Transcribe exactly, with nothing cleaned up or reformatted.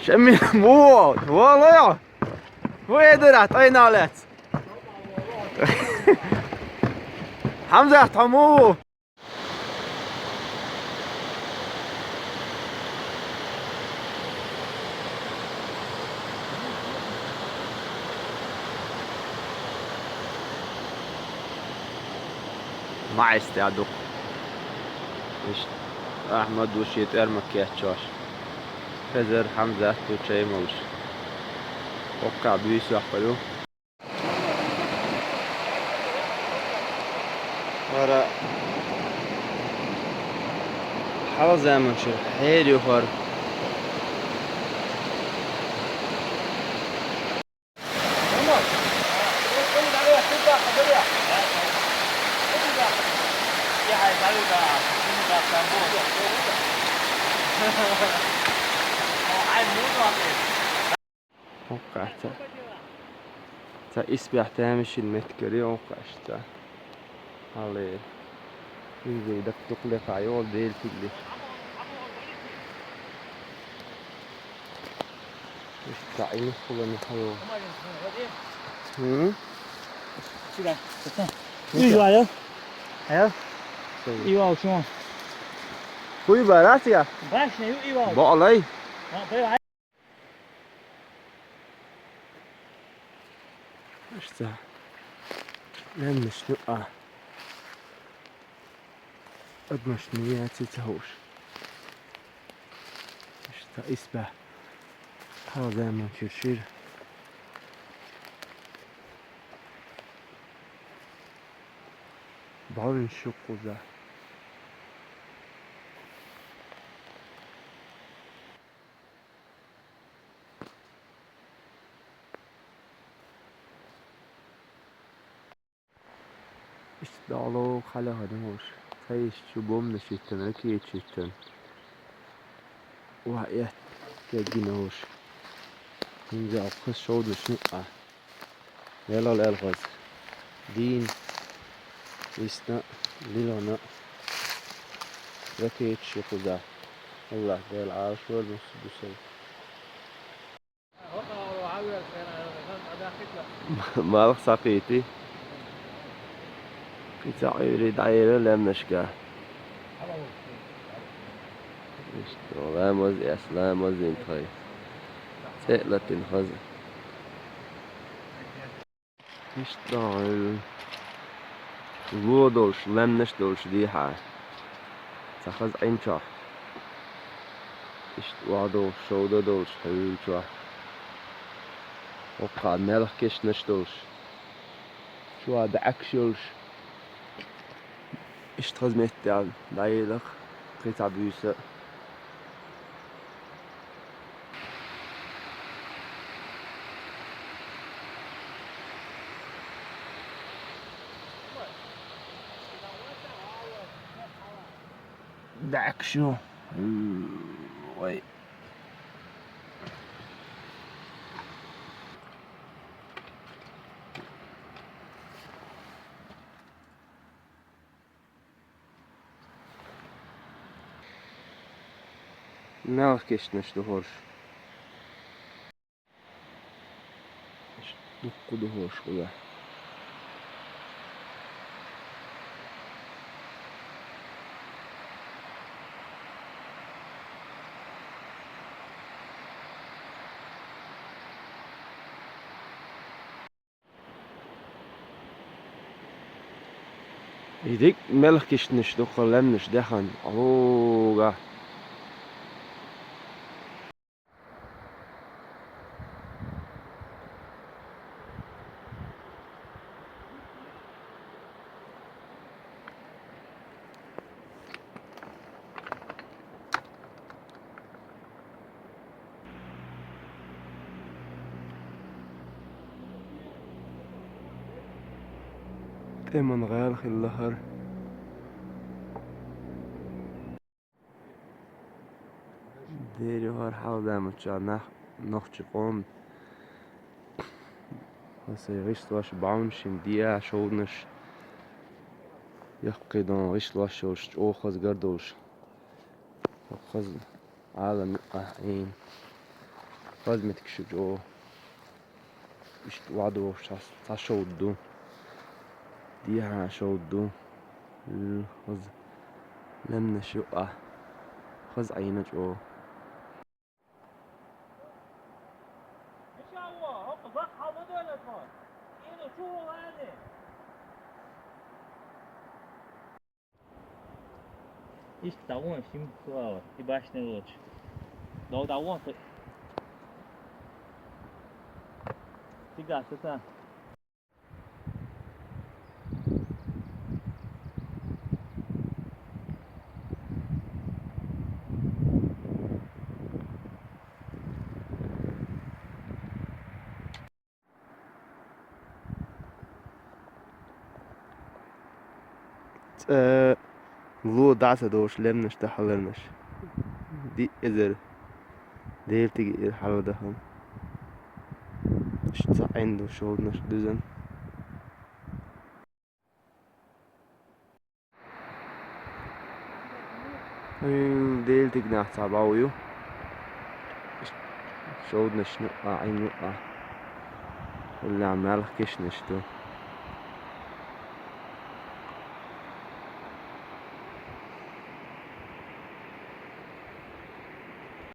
Шамил, во, во, ло. Во эдара, тӀайна лец. Хьамзат, хьо мо ву? МаьстӀехь ду-кх. Иштта Ахьмад ву шен тӀоьрмаг кечдеш. Хезар, Хьамзат ду чай молуш. ХӀокхахь буьйса йоккхур ю. ХӀара хьалха заманчуьра хьер ю хӀара. ХӀокхахь цхьа, цхьа исбаьхьа тамашийна меттиг яра хӀокхахь иштта. Хьале. Иза даккха дукха лекха йолу, Делан стигали. Иштта Ӏинхулан хьо. ХӀун? Уьйр ваьлла. Хьел? Уьйр ваьлла шуна. Хьуй бара цига? Башня ю уьйр ваьлла. Баалай. Иштта. Лаьмнаш ду а. Адамаш ма яций ца хууш. Иштта исбаьхьа. Хьалха заманчуьра шира. Балин шу кхуза. Иштта дӀало хьалха ду хӀорш. Цхьа йиш чу бомбанаш йиттина, ракеташ йиттина. Ваха эттина гина хӀорш. ХӀинца кхуза шовданаш ю а. Велла лелхаза. Дийна, йисна, лилхана, ракеташ ю кхуза. АллахӀ Дала Ӏалашвойла массо а дусал. Малх схьакхийтий. Кхин цхьа Ӏуьйре дӀаелира лаьмнашка. Иштта, ламаз эцна, ламаз дина тхай. ЦӀе а латийна хаза. Иштта, ло долуш, лаьмнаш долуш дехьа. Цхьа хаза Ӏин чохь. Иштта охьадогӀуш, шовда долуш, хьуьйла чохь. ХӀокхахь мелха кешнаш долуш. Чохь даьӀахкаш йолуш. Иштта хаза меттехь дӀаелира кхин цхьа буьйса. ДаьӀахкаш ю. Вай. Мелха кешнаш ду хӀорш. Дуккха ду хӀорш кхуза. И дика мелха кешнаш ду-кх лаьмнаш дехна, алуга. ТӀеман гӀала хилла хӀара. Дера ю хӀара хьалха заманчохь нах, нохчийн къоман. Сайн гӀишлош бахьана шина деа шовданаш. Яккхий дон гӀишлош йолуш, чӀогӀа хаза гар долуш. Хаза Ӏалам юкъахь Ӏийна. Хоза меттигаш ю чӀогӀа. Иштта вадош цхьа, цхьа шовда ду. Дехьа шовда ду. Л-, хоза. Лемнаш юкъа. Хоза Ӏийна чӀогӀа. Иштта дӀавон шим хилавар, и башни лоч. Дов дӀавон кхы. Цига сата. ЦӀа ло дӀа ца долуш лемнаш дан хьаларнаш. Диъ эзар. Дела тига эр хьалар дахана. Иштта цхьа Ӏин ду шовданаш дуьзна. Ил Дела тигнах цхьа бӀов ю. Шовданаш юкъа, Ӏин юкъа. Хьуллехь маьлха кешнаш ду.